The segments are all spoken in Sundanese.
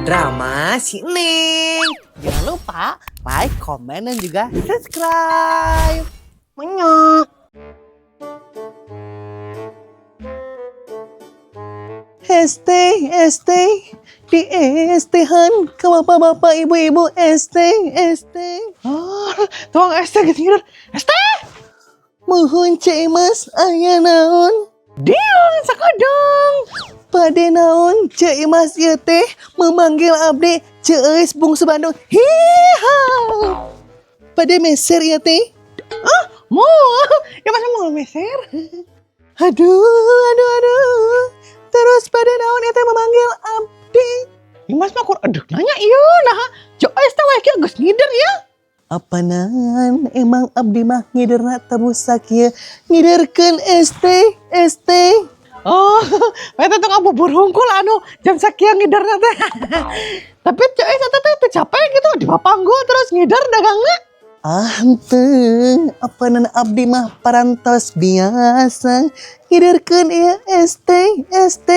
Drama si Neng. Jangan lupa like, komen, dan juga subscribe. Menyok. ST, ST, di ST-han ke bapak-bapak, ibu-ibu, ST, ST. Oh, tuang ST gitu ngider. ST! Muhun Ceu Imas aya naon? Diam, sakedeng. Bade naon Ceu Imas ieu teh memanggil abdi Ceu Eus bungsu Bandung. Hiha. Bade meser ieu teh? Ah, mau. Ya masa mau meser? Aduh, aduh, aduh. Terus bade naon ieu teh memanggil abdi? Imas mah kur aduh nanya ieu nah. Ceu Eus teh wae kieu geus ngider ya. Apanan emang abdi mah ngiderna teu sakieu ngiderkeun ST ST. Oh, eta tukang bubur hungkul anu jam sakieu ngiderna teh. Tapi Ceu Eus eta teh teu capek gitu di panggul terus ngider dagangna. Ah henteu, apanan abdi mah parantos biasa ngiderkeun ieu ST ST.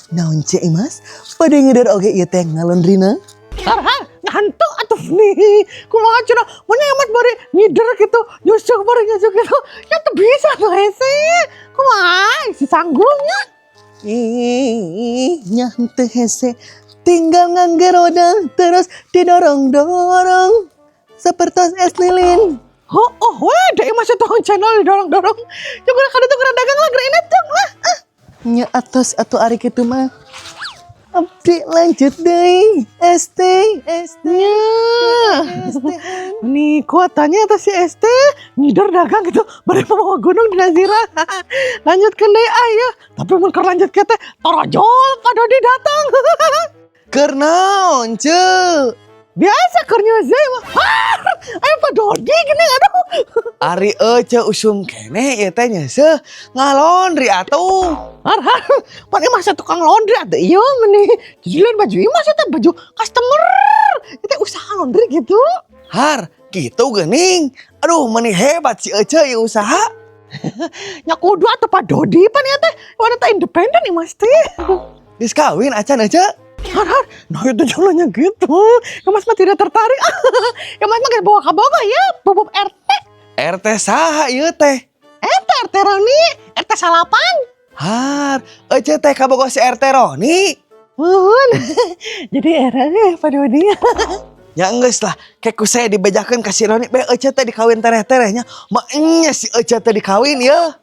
Naon Ceu Imas? Bade ngider oge ieu teh ngalondrina? Tarhan, ngantuk atuh nih. Kumaha cenah, mun Imas bari ngider gitu, nyusuk bari nyusuk gitu. Ya tuh bisa tuh hese. Kumaha si sanggulnya? Ih, nya henteu hese. Tinggal ngangge roda terus didorong-dorong. Sepertos es lilin. Oh, oh, weh, da Imas tukang channel didorong-dorong. Coba kada tuh dagang lah, geura cung lah. Ah. Nya atos atuh ari kitu mah. Abdi lanjut deui. ST ST. ST. Nih kuatannya atas si ST ngider dagang gitu bari bawa gunung di Nazira. Lanjutkan deui ayo. Tapi mun keur lanjut ke teh torojol Pak Dodi datang. Keur naon, Ceu? Biasa keur nyeuseui mah. Ayo Pak Dodi gini aduh. Ari Ece usum keneh ieu teh nyeuseuh ngalondri atuh. Har, pan Imas tukang laundry atuh ieu meni. Jadi lain baju Imas eta baju customer. Itu usaha laundry gitu. Har, gitu geuning. Aduh, meni hebat si Ece ieu usaha. Nya kudu atuh Pak Dodi pan ieu teh wanita independen Imas teh. Geus kawin acan Ece? Har, har, nah itu jalannya gitu. Imas mah tidak tertarik. Imas mah geus bawa kabogoh ya, bubub RT. RT saha ieu teh? Eta RT Roni, RT 9. Har, Ece teh kabogoh si RT Roni. Muhun. Jadi era ge Pak Dodi. Ya enggeus lah, kek ku saya dibejakeun ka si Roni be Ece teh dikawin tereh-terehnya. Maenya si Ece teh dikawin ya.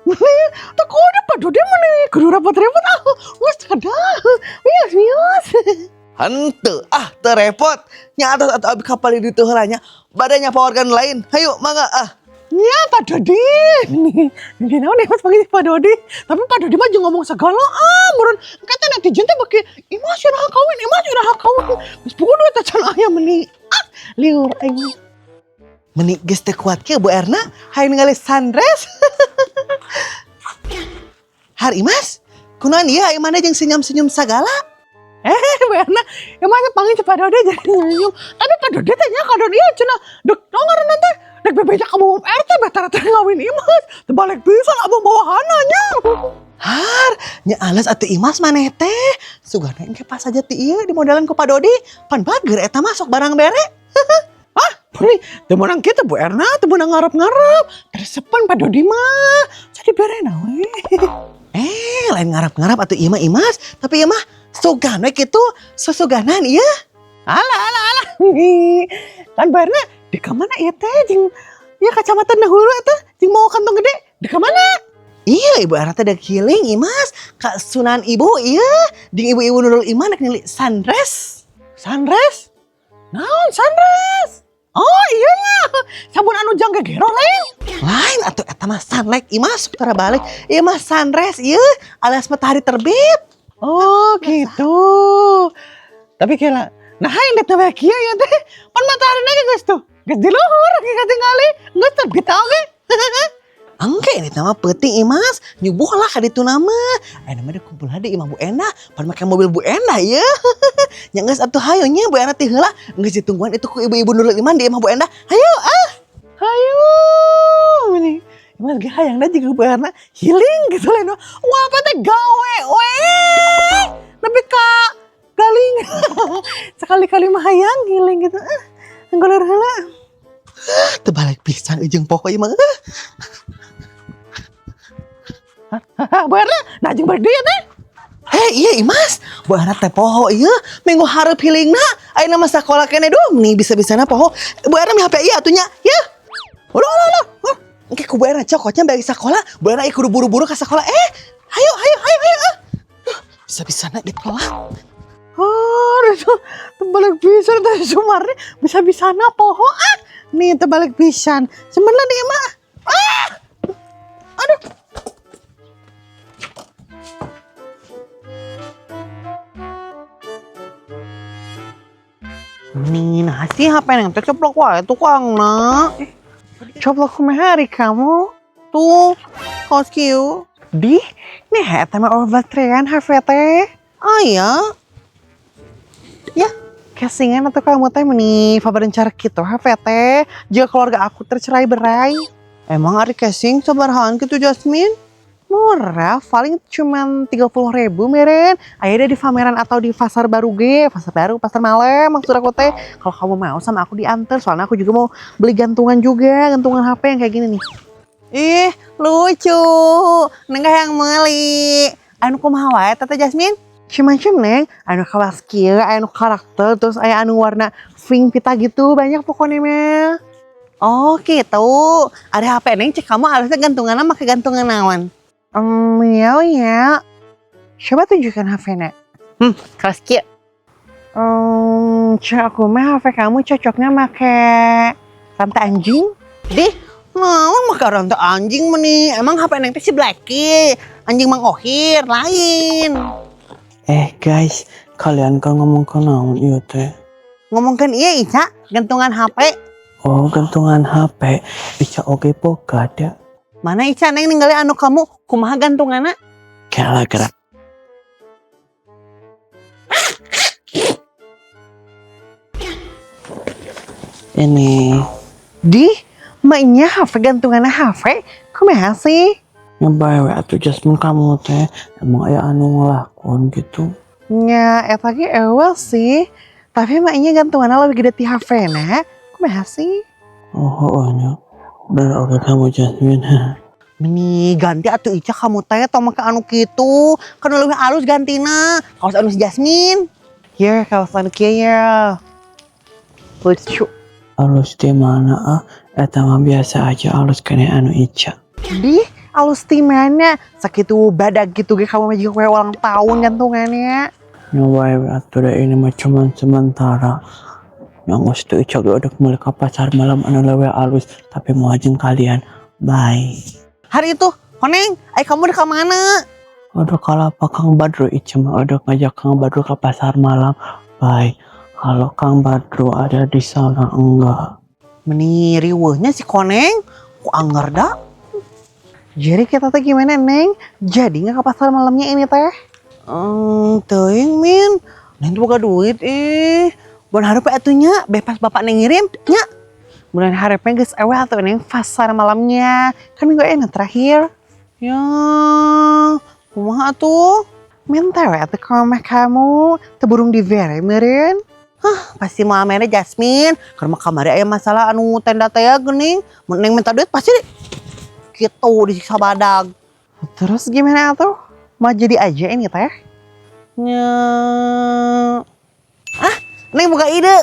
Meni, tak kudu Pak Dodi meni kudu repot-repot ah. Wes kada. Mios mios. Henteu, ah teu repot. Nya atos atuh abi kapal di ditu heula nya. Bade nyapa organ lain. Hayu mangga ah. Ya Pak Dodi. Nih, nih naon ya Mas panggil Pak Dodi. Tapi Pak Dodi mah jeung ngomong segala ah, meureun kata netizen teh beki Imas iraha kawin, Imas iraha kawin. Geus puguh duit can aya meni. Ah, liur aing. Meni geus teu kuat kieu Bu Erna, hayang ningali sunrise. Har Imas, kunaon ieu aya mana jeung senyum-senyum sagala? Eh, Bu Erna, ya masa panggil si Pak Dodi jadi senyum. Tapi Pak Dodi teh nya kadon ieu cenah dek naon ngaranna teh? Dek bebeja ka bubub RT betara teh ngawin Imas. Teu balik pisan abang bawahanna nya. Har, nya ales atuh Imas maneh teh. Sugana engke pas aja ti ieu dimodalan ku Pak Dodi, pan bager eta mah sok barang bere. Ah, nih, teu meunang kitu Bu Erna, teu meunang ngarep-ngarep. Resepan Pak Dodi mah. Jadi berena we. Eh, lain ngarep-ngarep atuh ieu mah Imas, tapi ieu mah sugan we kitu, susuganan ieu. Alah, alah, alah. Kan Bu Erna, di mana ieu teh jeung ya kacamata dahulu eta jeung mau kantong gede di mana? Iya, Ibu Erna teh dek healing Imas, ka Sunan Ibu ieu, jeung ibu-ibu Nurul Iman rek ningali sunrise. Sunrise? Naon sunrise? Oh iya nya, sabun anu jang gegero lain. Lain atuh eta mah sunlight Imas, putar balik. Ieu mah sunrise ieu alias matahari terbit. Oh gitu. Tapi kira, nah ini teh kieu ya teh. Pan matahari ge geus tuh. Geus di luhur katingali, geus terbit oge. Engke ini mah peuting Imas, nyubuh lah ka ditu nama. Aya mah kumpul di imah Bu Endah, pan make mobil Bu Endah ye. Nya geus atuh hayu nya Bu Endah ti heula, geus ditungguan itu ku ibu-ibu Nurul Iman di imah Bu Endah. Hayu ah. Hayu. Ini Imas ge hayangna jeung Bu Erna healing gitu lain. Wah, apa teh gawe we. Nepi ka galing. Sekali-kali mah hayang healing gitu. Ah, nggoler heula. Terbalik pisan ujung poho ieu mah. Bu Erna, nah jeung balik deui ya teh. Hei, iya Imas, Bu Erna teh poho ieu minggu hareup healingna. Ayeuna mah sakola keneh duh, nih bisa-bisana poho. Bu Erna mi HP ieu atuh nya. Ya. Ulah ulah ulah. Huh. Engke ku Bu Erna cokotnya balik sakola, Bu Erna kudu buru-buru ka sakola. Eh, ayo ayo ayo ayo. Ah. Duh, bisa-bisana ditolak. Oh, itu terbalik pisan teh Sumarni bisa-bisana poho ah. Nih terbalik pisan. Sebenarnya nih mah. Ah! Aduh. Nih, nah sih HP yang teh coplok wae tukang na. Coplok kumaha hari kamu? Tuh, kaos kieu. Di, nih eta mah over bateraian HP teh. Ah ya. Ya, casingan atau kamu teh meni fabarencar gitu HP teh. Jika keluarga aku tercerai berai. Emang ari casing sabarahaan gitu Jasmine? Murah, paling cuman 30.000 meren. Ayo deh di pameran atau di pasar baru ge, pasar baru, pasar malam maksud aku teh. Kalau kamu mau sama aku diantar, soalnya aku juga mau beli gantungan juga, gantungan HP yang kayak gini nih. Ih, lucu. Neng yang meuli. Anu kumaha wae Tete Jasmine? Macam-macam neng, anu kawas kieu, anu karakter, terus aya anu warna pink pita gitu, banyak pokoknya mah. Oh gitu. Ada HP neng cek kamu harusnya gantungannya pakai gantungan naon. Ya ya. Coba tunjukkan HP-nya. Kawas kieu. Cek aku mah HP kamu cocoknya make rantai anjing. Dih, naon make rantai anjing meni. Emang HP neng teh si Blacky, anjing Mang Ohir lain. Eh guys, kalian kan ngomong ke naon ieu teh? Ngomongkeun ieu Ica, gantungan HP. Oh, gantungan HP. Ica oge boga da. Mana Ica neng ninggali anu kamu kumaha gantunganna? Kela gerak. Ini Di, maknya HP gantungannya HP, kumaha sih? nyebae we atuh Jasmine kamu teh emang aya anu ngelakon gitu. Nya, eta ge ewel sih. Tapi maknya gantungannya lebih gede ti HP na. Kumaha sih? Oh, oh nya. Bener oke kamu Jasmine. Meni ganti atuh Ica kamu teh tong make anu kitu. Kan leuwih alus gantina. Kaos anu si Jasmine. Ya, kaos anu kieu ya. Lucu. Alus di mana ah? Eta mah biasa aja alus kene anu Ica. Di, alus ti mana? Sakitu badag gitu ge kamu mah juga kue ulang tahun gantungannya. Nyobae we atuh da ini mah cuman sementara. Yang geus teu Ica ge udah kembali ke pasar malam anu leuwih alus tapi mau ajeng kalian. Bye. Hari itu, koneng, ay kamu udah ke mana? Aduh kalau apa Kang Badru Ica mah udah ngajak Kang Badru ke pasar malam. Bye. Kalau Kang Badru ada di sana enggak. Meni riweuhnya si koneng, ku anger da. Jadi kita teh gimana, Neng? Jadi nggak ke pasar malamnya ini teh? Teuing Min. Neng tuh boga duit ih. Bulan hareup atuh nya, bebas bapak neng ngirim nya. Bulan hareup geus ewe atuh Neng pasar malamnya. Kan minggu enak terakhir. Ya, kumaha atuh? Minta we atuh ka mamah kamu, teu burung dibere meureun. Pasti mau amere Jasmine. Karena kamari aya masalah anu tenda teh ya geuning. Mun neng minta duit pasti gitu disiksa badag. Terus gimana atuh? Mau jadi aja ini teh? Nya. Ah, neng boga ide.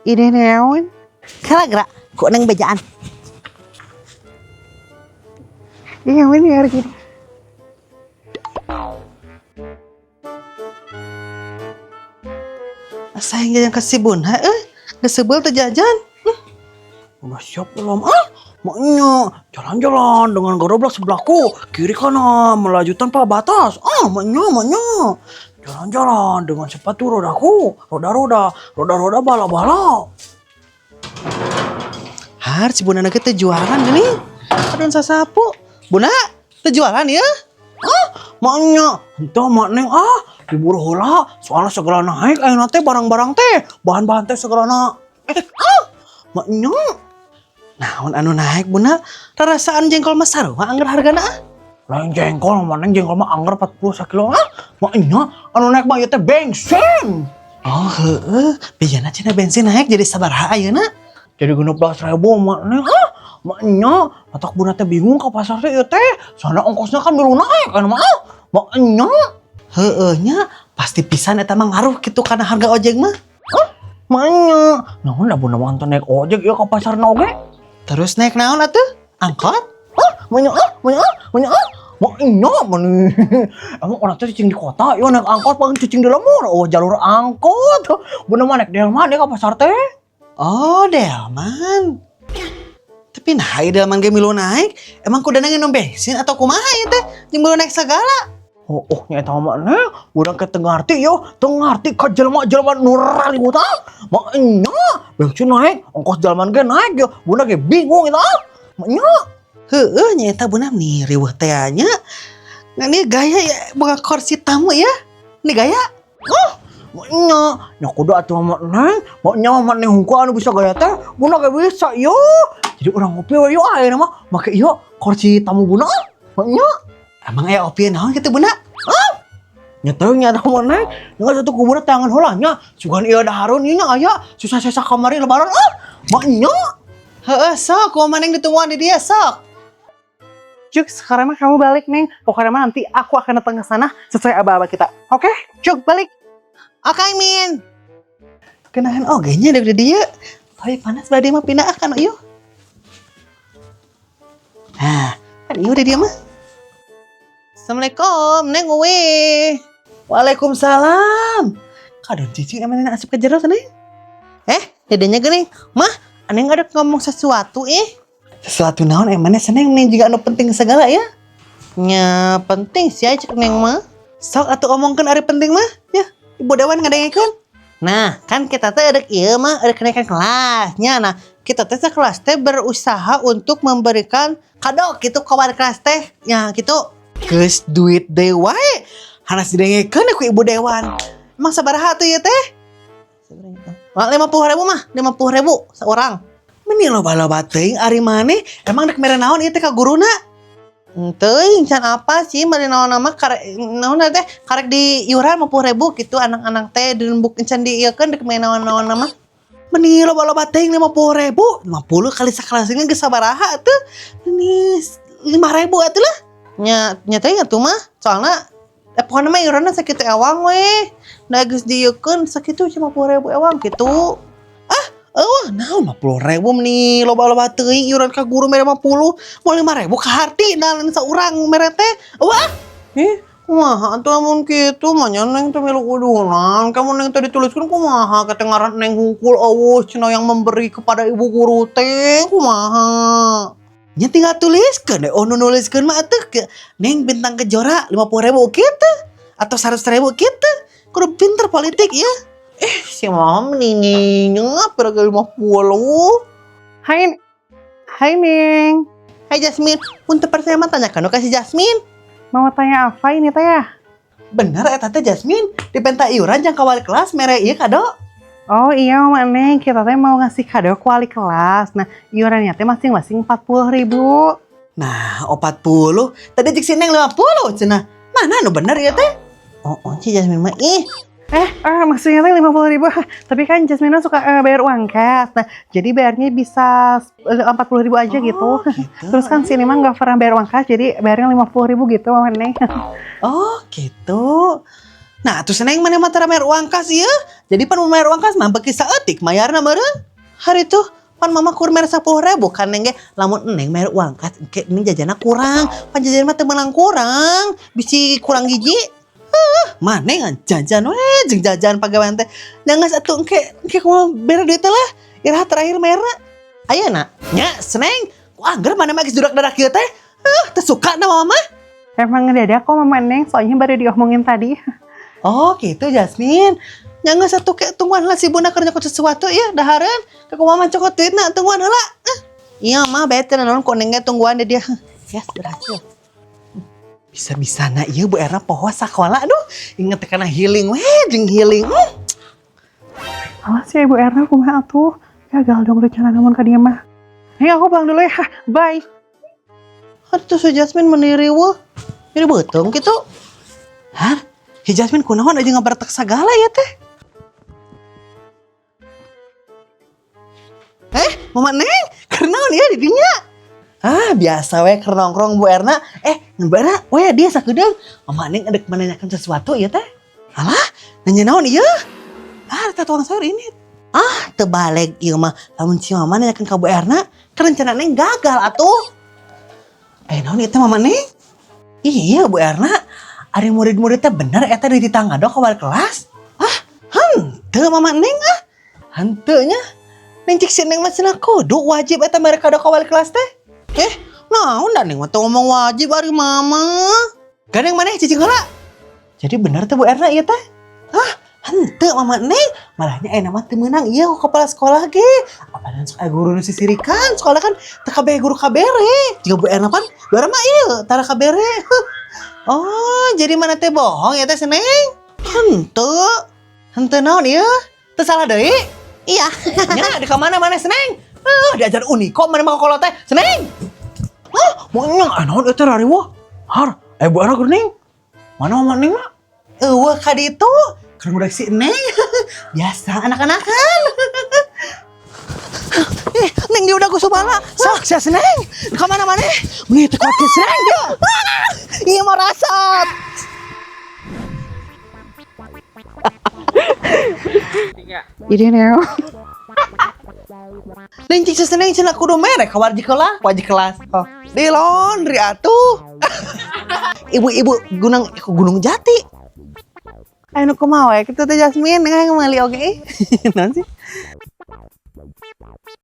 Ide naon? Kala gerak, ku neng bejaan. Iya bener gitu. Asa yang jajan ka si Bunda eh. Geus seubeuh teu jajan. Udah siap belum? Ah, maknya jalan-jalan dengan gerobak sebelahku, kiri kanan melaju tanpa batas. Ah, maknya, maknya. Jalan-jalan dengan sepatu rodaku, roda-roda, roda-roda bala-bala. Har si Bunda ge teu jualan geuning. Aduh sasapu. Bunda, teu jualan ya? Ah, Maknya, entah mak neng ah, diburu heula, soalnya segala naik ayeuna teh barang-barang teh, bahan-bahan teh segala na. Eh, ah, maknya. Naon anu naik Bunda? Rarasaan jengkol mah sarua angger hargana ah. Lain jengkol, mak neng jengkol mah angger 40 sakilo ah. Maknya, anu naik mah ieu teh bensin. Oh, heeh. Bijana cenah bensin naik jadi sabaraha ayeuna? Jadi 16.000, Mak Neng. Ah, maknya matak Bunda teh bingung ke pasar teh ieu teh. Soalnya ongkosnya kan dulu naik kan mah. Ah, maknya. Heeh nya, pasti pisan eta mah ngaruh kitu kana harga ojek mah. Ah, maknya. Naon da Bunda mah naik ojek ya ke pasar oge. Terus naik naon atuh? Angkot? Ah, maknya ah, maknya ah, maknya ah. Maknya meni. Emang orang teh cicing di kota, yo naik angkot paling cicing di lembur. Oh, jalur angkot. Bunda mah naik delman ya ke pasar teh. Oh, delman. Tapi nah, delman ge milu naik, emang kudu nginum bensin atau kumaha ya teh? Jeung milu naik segala. Oh, nya eta mah neh, urang ke teu ngarti yo, teu ngarti ka jelema-jelema nu rariweuh tah. Maknya bensin naik, ongkos delman ge naik yo. Bunda ge bingung eta. Maknya. Heeh, nya eta Bunda nih riweuh teh nya. Nah, ini gaya ya bukan kursi tamu ya. Ini gaya. Oh, maknya nya kudu atuh mah neng, maknya mah neng hungkul anu bisa gaya teh, Bunda ge bisa yo. Jadi urang ngopi we yo ayeuna mah make ieu kursi tamu Bunda. Maknya. Emang aya opi naon kitu Bunda? Ah? Nya teu nya teh mah neng, nya satu ku Bunda tangan heula nya. Sugan ieu dahareun ieu nya aya susah-susah kamari lebaran ah. Maknya. Heeh, sok kumaha neng ditungguan di dia sok. Cuk, sekarang mah kamu balik, Neng. Pokoknya mah nanti aku akan datang ke sana sesuai aba-aba kita. Oke? Cuk, balik. Oke, Min. Kenahan oge nya dari dia. Tapi panas bade mah pindah kan ieu. Nah, kan ieu udah dia mah. Assalamualaikum, Neng uwe. Waalaikumsalam. Kadon cicing emang asup ke jero Neng? Eh, dedenya gini. Mah, aneh ada ngomong sesuatu eh. Sesuatu naon emangnya seneng nih juga anu penting segala ya? Nya penting sih cek Neng mah. Sok atuh omongkeun ari penting mah ya. Ibu Dewan ngadengekeun. Nah, kan kita teh ada ieu mah ada kenaikan kelasnya. Nah, kita teh sekelas teh berusaha untuk memberikan kado gitu ke wali kelas teh. Ya gitu. Geus duit deui wae. Hanas didengekeun ku Ibu Dewan. Emang sabaraha tuh ya teh? 50.000 mah, 50.000 seorang. Meni loba-loba teuing ari maneh, emang rek mere naon ieu teh ka guruna? Teuing can apa sih mere naon nama karek naon teh karek di iuran 50.000 gitu anak-anak teh dirembuk can diieukeun rek mere naon-naon nama. Meni loba-loba teuing 50.000, 50 kali sakelas geus sabaraha atuh. Meni 5.000 atuh lah. Nya nya teh atuh mah, soalna pokoknya mah iuranna sakitu ewang we. Nah geus diieukeun sakitu 50.000 ewang gitu. Ah, eueuh naon 50.000 meni loba-loba teuing iuran ka guru mere 50, moal 5.000 ka harti da lain saurang mere teh. Wah, ih kumaha atuh amun kitu mah nya Neng teh milu udunan, kamu Neng teh dituliskeun kumaha kata ngaran Neng hungkul eueuh cenah yang memberi kepada ibu guru teh kumaha. Nya tinggal tuliskeun deh, oh nu nuliskeun mah atuh ke Neng Bintang Kejora 50.000 kitu atau 100.000 kitu. Kudu pinter politik ya. Eh, si mama meningginya berapa 50. Hai, hai Neng. Hai Jasmine, untuk percaya mah tanyakan ke si Jasmine. Mau tanya apa ini teh ya? Bener eta teh Jasmine, dipenta iuran jang ka wali kelas mere ieu kado. Oh iya Mama Neng, kita teh mau ngasih kado ke wali kelas. Nah, iurannya teh masing-masing 40.000. Nah, 40. Tadi cek si Neng 50 cenah. Mana nu bener ya teh? Oh, si Jasmine mah ih. Eh, maksudnya teh 50.000. Tapi kan Jasmine suka bayar uang cash. Nah, jadi bayarnya bisa 40.000 aja gitu. Oh, gitu. Terus kan sini mah nggak pernah bayar uang cash, jadi bayarnya 50.000 gitu Mama Neng. Oh, gitu. Nah, terus Neng mana mah tara bayar uang kas ieu? Jadi pan mun bayar uang kas mah beuki saeutik mayarna meureun. Hari itu pan mama kur mere 10.000 kan Neng ge lamun Neng bayar uang kas engke Neng jajanna kurang. Pan jajan mah teu meunang kurang, bisi kurang gizi. Heuh, maneh ngan jajan we jeung jajan pagawean teh. Da geus atuh engke engke kumaha bere duit teh lah. Iraha terakhir mayarna. Ayeuna nya Seneng, ku angger maneh mah geus durak-darak kieu teh. Heuh, teu suka na mama mah. Emang ngedadak kok Mama Neng, soalnya baru diomongin tadi. Oh gitu Jasmine. Nya geus atuh ke tungguan heula si Bunda keur nyokot sesuatu ya dahareun. Ke kumaha mah cokot duitna tungguan heula. Ah. Iya mah bete naon ku Neng ge tungguan deh dia. Yes, berhasil. Bisa-bisa na ieu Bu Erna poho sakola aduh. Inget teh kana healing we jeung healing. Awas ya Ibu Erna kumaha atuh. Gagal dong rencana namun ka dia mah. Nih aku pulang dulu ya. Bye. Aduh si Jasmine meni riweuh. Jadi beuteung kitu. Hah? Si Jasmine kunaon aja ngabartek sagala ya teh? Mama Neng, keur naon ya di dinya? Ah, biasa we keur nongkrong, Bu Erna. Eh, Bu Erna, we dia sakedeung. Mama Neng ada menanyakan sesuatu ya teh. Alah, nanya naon ieu? Ah, eta tukang sayur ini. Ah, terbalik ieu mah. Lamun si Mama nanyakan ka Bu Erna, kan rencana Neng gagal atuh. Eh, naon ieu teh, Mama Neng? Iya, Bu Erna. Ari murid-muridnya bener eta di tangga dok ka wali kelas? Ah, henteu, Mama Neng ah. Henteu nya. Neng cik si Neng mah cenah kudu wajib eta mere kado ka wali kelas teh. Eh, naon da Neng mah teu ngomong wajib ari Mama. Gandeng maneh cicing heula. Jadi bener teh, Bu Erna, ieu teh? Ah, henteu, Mama Neng. Malahnya aya mah teu meunang ieu ku kepala sekolah ge. Apaan sok aya guru nu sisirikan, sekolah kan teu kabeh guru kabere. Jiga Bu Erna pan, Bu Erna mah ieu tara kabere. Oh, jadi mana teh bohong ya teh Seneng? Henteu. Henteu naon ieu? Teu salah deui? Iya. Nya di mana mana Seneng? Ah, diajar Uniko mana mah kolot teh. Seneng. Ah, Mau nya naon eta rariweuh? Har, eh Bu Erna geuning. Mana Mama Neng mah? Euweuh ka ditu. Keur ngudak si Neng. Biasa anak-anakan. Eh, Neng dia udah gusubala. Sok sia Seneng. Ka mana mana? Meuni teu kuat ke Seneng dia. Iya mau rasat. Ini neo. Neng cik Seneng cenah kudu mere ka wali kelas, wali kelas. Oh, di laundry atuh. Ibu-ibu gunung Gunung Jati. Ayo nu kumaha we kitu teh Jasmine, neng meuli oge. Naon sih?